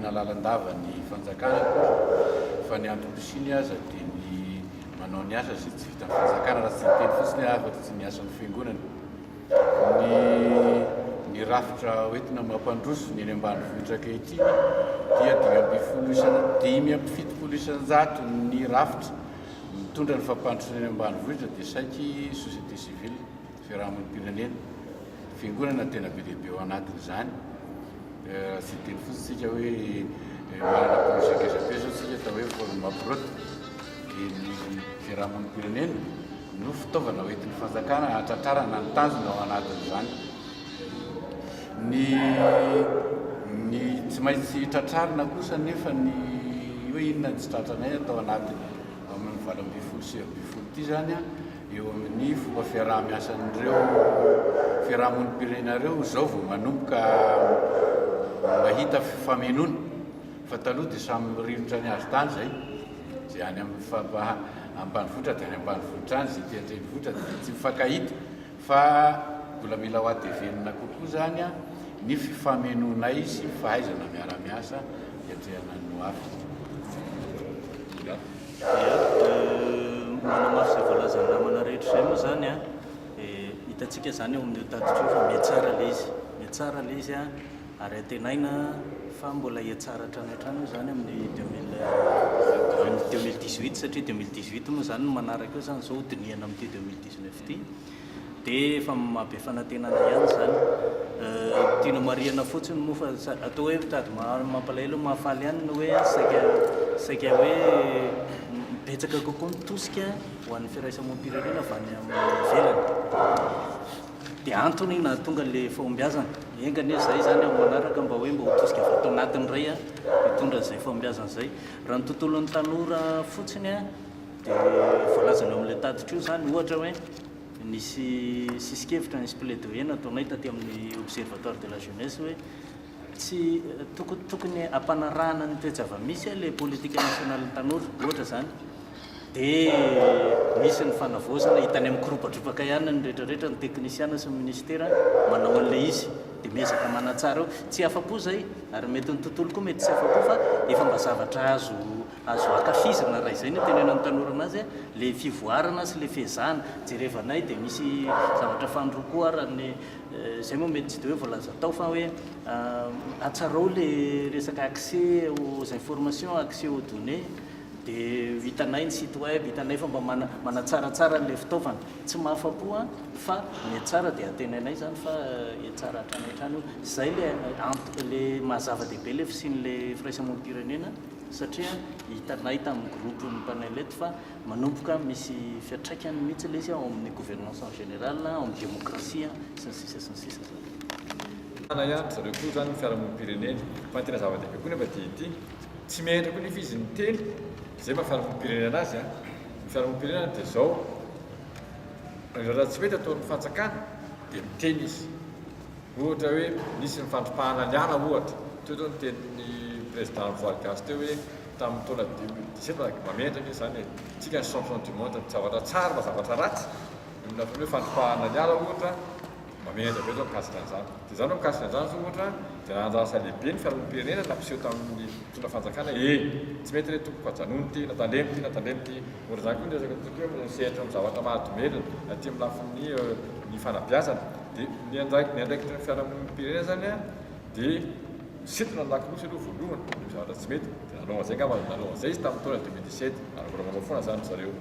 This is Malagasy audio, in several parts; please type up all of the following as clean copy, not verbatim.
Manorina lalandava ny fanjakana akory fa ny antom-pisiany aza dia ny manao ny asa izay tsy vitan'ny fanjakana raha tsy niteny fotsiny aho afa tsy ny asan'ny fiangonana. Ny ny rafitra hoentina mampandroso ny eny ambanivohitra ankehitriny dia 15 isan 75% ny rafitra mitondra ny fampandrosoana eny ambanivohitra dia saiky société civile, fiarahamonim-pirenena. Fiangonana tena be dia be ao anatin'izany. Raha tsy hiteny fotsiny tsika hoe manana projet ngeza be zao tsika atao hoe Formaprot dia ny fiarahamonim-pirenena no fitaovana hoentin'ny fanjakana hahatratrarana ny tanjona ao anatin'izany. Ny ny tsy maintsy tratrarina kosa nefa ny hoe inona ny tsy tratranay atao anatiny amin'ny 1918 ity zany an. Eo amin'ny fomba fiaraha-miasan'ireo fiaraha-monim-pirenena ireo izao vao manomboka mahita fifamenoana fa taloha dia samy mirinotra ny azy tany izay, izay any amin'ny ambanivohitra dia any ambanivohitra any, izay aty an-drenivohitra dia tsy mifankahita fa mbola mila ho hatevenina kokoa izany ny fifamenoanay sy fahaizana miara-miasa hiatrehana ny ho avy. Ia, manamafy izay voalazan'ny namana rehetra izay moa izany an, dia hitantsika izany eo amin'io tatitra io fa mihatsara ilay izy, mihatsara ilay izy an, ary antenaina fa mbola hihatsara hatrany hatrany io izany amin'ny 2000 amin'ny 2018 satria 2018 moa izany no manaraka eo izany izao hodinihana amin'ity 2019 ity. Dia efa mahabe fanantenana ihany izany. Tiana homarihana fotsiny moa fa atao hoe mitady mampalahelo mahafaly ihany ny hoe saika saika hoe betsaka kokoa ny tosika ho an'ny firaisamonim-pirenena avy any amin'ny ivelany. Dia antony nahatonga ilay fahombiazana. Enga anie izay izany amin'ny manaraka mba hoe mba ho tosika avy ato anatiny indray hitondra an'izay fahombiazana izay. Raha ny tontolon'ny tanora fotsiny Dia voalazany ao amin'ilay tatitra io izany ohatra hoe nisy sisikevitra, nisy plaidoyer nataonay taty amin'ny Observatoire de la jeunesse hoe tsy tokony hampanarahana ny toe-java-misy ilay politique nationale-n'ny tanora, ohatra izany. Dia nisy ny fanavaozana, hitany amin'ny koropadropaka ihany ny rehetrarehetra, ny teknisiana sy ny minisitera manao an'ilay izy. Dia miezaka manatsara eo. Tsy afa-po izay, ary mety ny tontolo koa mety tsy afa-po fa efa mba zavatra azo Azo ankafizina raha izay no itenenan'ny tanora anazy, le fivoarana sy le fiezahana. Jerevanay dia misy zavatra fanindroa koa ary ny, izay moa mety tsy dia hoe voalaza tao fa hoe hatsarao le resaka accès aux informations, accès aux données, dia hitanay ny site web, hitanay fa mba manatsaratsara an'ilay fitaovana. Tsy mahafa-po an, fa mihatsara dia antenainay izany fa hihatsara hatrany hatrany io. Izay le anto-, le maha zava-dehibe le fisian'ilay firaisamonim-pirenena. Satria hitanay tamin'ny groupe ny panel eto fa manomboka misy fiantraikany mihitsy ilay izy ao amin'ny gouvernance en général, ao amin'ny démocratie sy ny sisa sy ny sisa zany. Tana ihany ry zareo koa izany ny fiarahamonim-pirenena. Fa ny tena zava-dehibe koa nefa dia ity, tsy miaintra koa nefa izy miteny, izay maha fiarahamonim-pirenena anazy an! Ny fiarahamonim-pirenena dia izao, raha tsy mety ataon'ny fanjakana dia miteny izy. Ohatra hoe nisy ny fandripahana ny ala ohatra, teo zao ny tenin'ny président Voaly Gasy teo hoe tamin'ny taona 2017, mametraka ange izany e, tsika ny champion du monde ny zavatra tsara fa zavatra ratsy, eo amin'ny lafiny hoe fandripahana ny ala ohatra, mametraka be zao mikasika an'izany. Dia izany hoe mikasika an'izany zao ohatra dia nanana asa lehibe ny fiarahamonim-pirenena nampiseho tamin'ny mpitondra fanjakana hoe e, tsy mety re tompoko ajanony ity na tandremo ity na tandremo ity. Ohatra izany koa ny resaka ataontsika hoe amin'ny sehatra amin'ny zavatra mahadomelina aty amin'ny lafiny ny fanabeazana. Dia ny andraikitry ny andraikitry ny fiarahamonim-pirenena izany an, dia misintona ny lakolosy aloha voalohany, ny zavatra tsy mety, dia nanao an'izay angamba, nanao an'izay izy tamin'ny taona 2017, ary mbola manao foana izany ry zareo.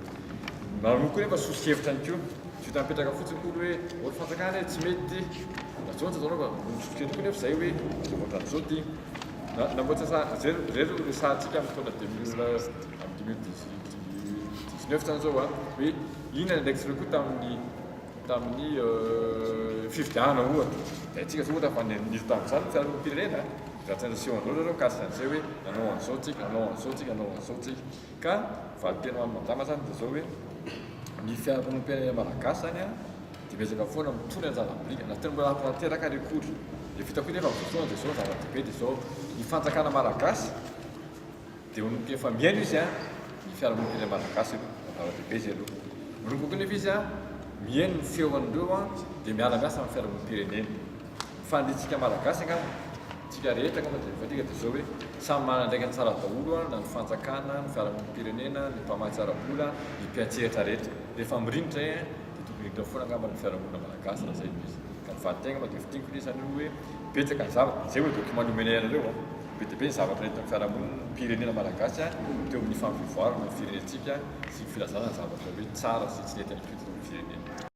Manao koa nefa soso-kevitra ihany koa, tsy vita mipetraka fotsiny akory hoe ô ry fanjakana e, tsy mety ity, na zao na tsy zao, fa soso-kevitra koa nefa izay hoe izao ohatran'izao ity. Na na mbola tsy asa, izay izay no resahantsika amin'ny taona 2000, amin'ny 2019 izany izao an, hoe inona ny andraikitrareo koa tamin'ny tamin'ny fifidianana ohatra. Dia haintsika zao ohatra fa niditra tamin'izany ny fiarahamonim-pirenena raha tsy naseho an'izao zareo mikasika an'izay hoe nanao an'izao tsika, nanao an'izao tsika, nanao an'izao tsika. Ka valin-teny ho an'i Madama zany dia zao hoe ny fiarahamonim-pirenena malagasy zany an dia miezaka foana mitory anjara biriky na tena mbola tanteraka ary akory. Dia vita koa nefa amin'izao fotoana dia zao zava-dehibe dia zao ny fanjakana malagasy Dia manomboka efa mihaino izy an, ny fiarahamonim-pirenena malagasy aloha, zava-dehibe izay aloha. Manomboka koa nefa izy an, mihaino ny feo an'ireo an, dia miara-miasa amin'ny fiarahamonim-pirenena. Ny faniriantsika malagasy angamba, Tsika rehetra angamba dia efa tika dia izao hoe samy manana andraikiny tsara daholo na ny fanjakana, ny fiarahamonim-pirenena, ny mpamatsy ara-bola, ny mpiantsehatra rehetra. Rehefa mirindra izay dia tokony hirindra foana angamba ny fiarahamonina malagasy raha izay no izy. Ka ny valin-teny angamba dia fintiniko ilay izy izany hoe betsaka ny zavatra, izay hoe document nomenay anareo an, be dia be ny zavatra nentin'ny fiarahamonim-pirenena malagasy teo amin'ny fampivoarana ny firenentsika sy ny filazana ny zavatra hoe tsara sy tsy nety any am-piton'ny firenena.